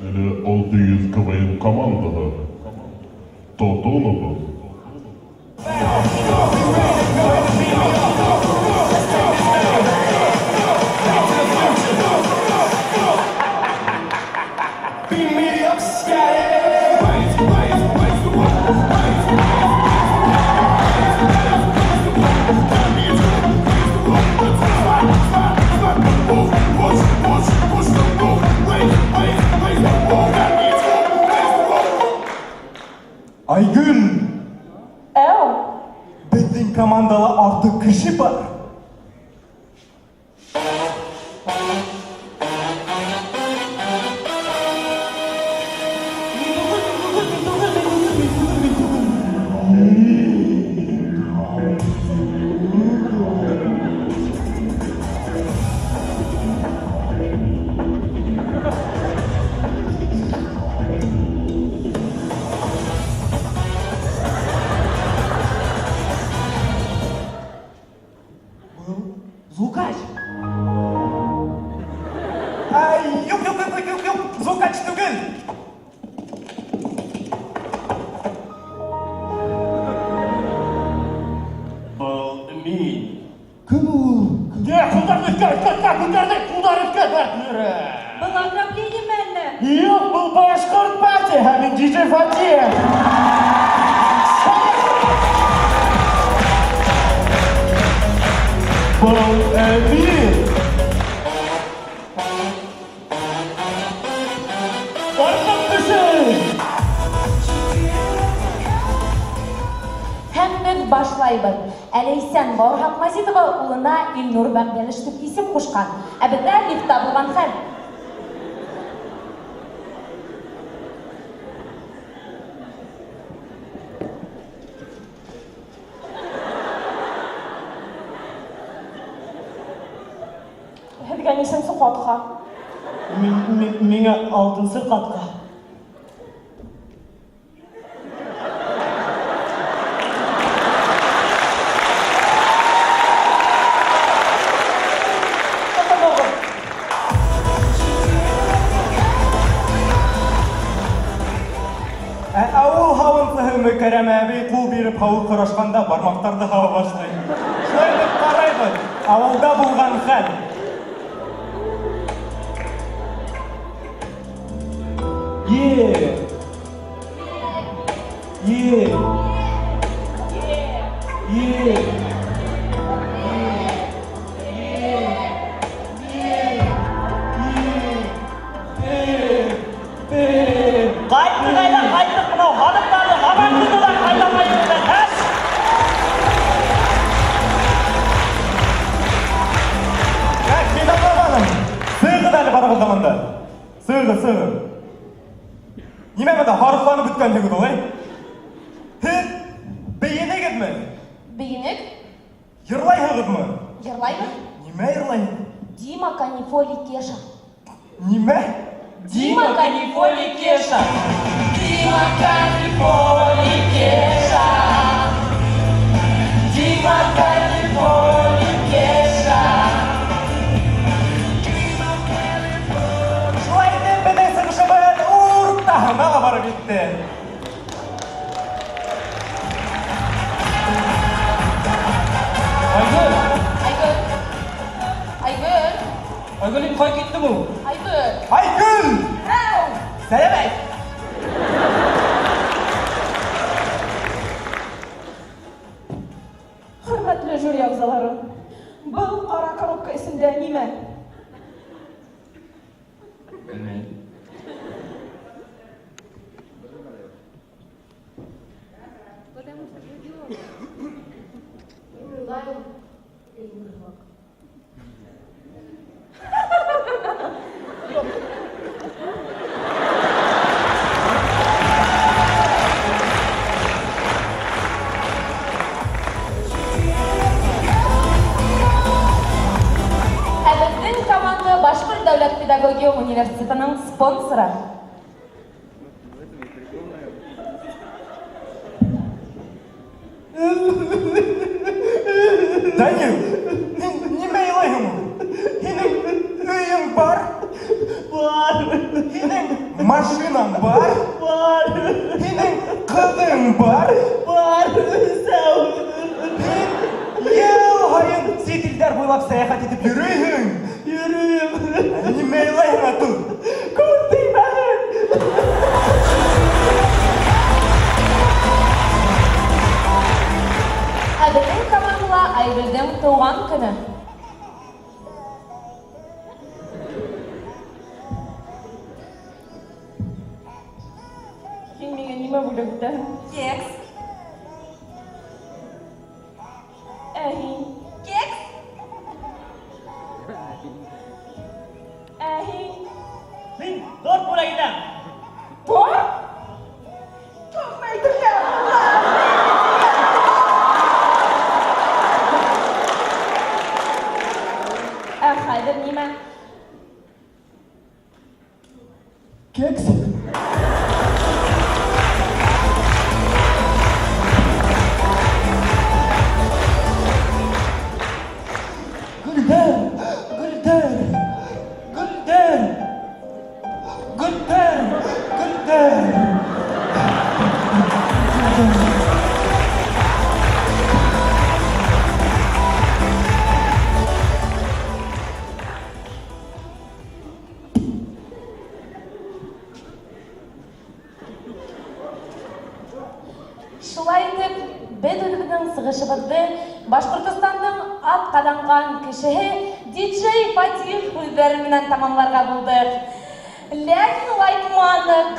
Әле 600 КВН командаһы. Тотоноғоҙ! Айгөл! Әү! Беҙҙең командала артыҡ кеше бар. Мин түгел, мин түгел, мин түгел, мин түгел, мин түгел, мин түгел. Был звукач. Ай, юҡ, юҡ, юҡ, юҡ, юҡ, звукач түгел. Был мин. Кем ул? Не, ҡулдарҙы өҫкә, өҫкә, өҫкә, күтәрҙек, ҡулдар өҫкә, дәртләре. Был ограбление әллә? Юҡ, был башҡорт пати, һәм мин DJ Фатих. Был мин. Артыҡ кеше. Һәм беҙ башлайбыҙ. Әләйсән Бауырһаҡ Мазитова улына Илнур Бәғдәлеш тип исем ҡушҡан. Ә беҙҙә лифтта булған хәл. Һеҙгә нисәнсе ҡатҡа? Миңә алтынсы ҡатҡа. Ә ауыл һауынсыһы Мөкәрәмә әбей ҡул биреп һауыҡ һорашҡанда бармаҡтарҙы һауа башлай. Шулай итеп ҡарайбыҙ. Ауылда булған хәл. Е. Е. Е. Ҡайттыҡ әйҙә, ҡайттыҡ бынау һаҙыҡтарҙы һаман тотолар, ҡайталмай йөрөйҙәр. Так, Фидания ханым, сығығыҙ әле барығыҙ ҙа бында. Сығығыҙ, сығығыҙ. Нимә бында һарыҡланып бөткәнһегеҙ ул, эй? Һеҙ бейенегеҙме? Бейенек? Йырлайһығыҙмы? Йырлайбыҙ. Нимә йырлайһың? Дима Канифоли Кеша. Нимә? Дима Канифоли Кеша. Дима Канифоли Кеша. Дима Канифоли Кеша. Шулай итеп, беҙҙең сығышыбыҙ уртаһына ла барып етте. Айгөл! Айгөл. Айгөл. Айгөл, һин ҡайҙа киттең ул? Айгөл. Айгөл! Әү! Сәләм әйт! Хөрмәтле жюри ағзалары, был ҡара коробка эсендә нимә? Белмәйем. Мин уйлайым, Илнур һымаҡ. Юҡ. Ә беҙҙең команда Башҡорт дәүләт педагогия университетының спонсоры. Данил, һин нимә илайһың ул? Һинең өйөң бар? Бар. Һинең Машинаң бар? Бар. Һинең ҡыҙың бар? Бар, өсәү. Һин йыл һайын сит илдәр буйлап сәйәхәт итеп йөрөйһөң? Йөрөйөм. Ә нимә илайһың ату? Күҙ теймәһен. Ә беҙҙең командала Айгөлдөң тыуған көнө. Һин миңә нимә бүләк итәһең? Кекс. Ә һин? Кекс. Ә һин? Мин торт бүләк итәм. Торт? Тортны әйтергә! Ә хәҙер нимә? Кекс? Гөлдәр, Гөлдәр, Гөлдәр, Гөлдәр, Гөлдәр. Шулай итеп, беҙ үҙебеҙҙең сығышыбыҙҙы Башҡортостандың атҡаҙанған кешеһе диджей Фатих һүҙҙәре менән тамамларға булдыҡ. Ләкин улайтманыҡ.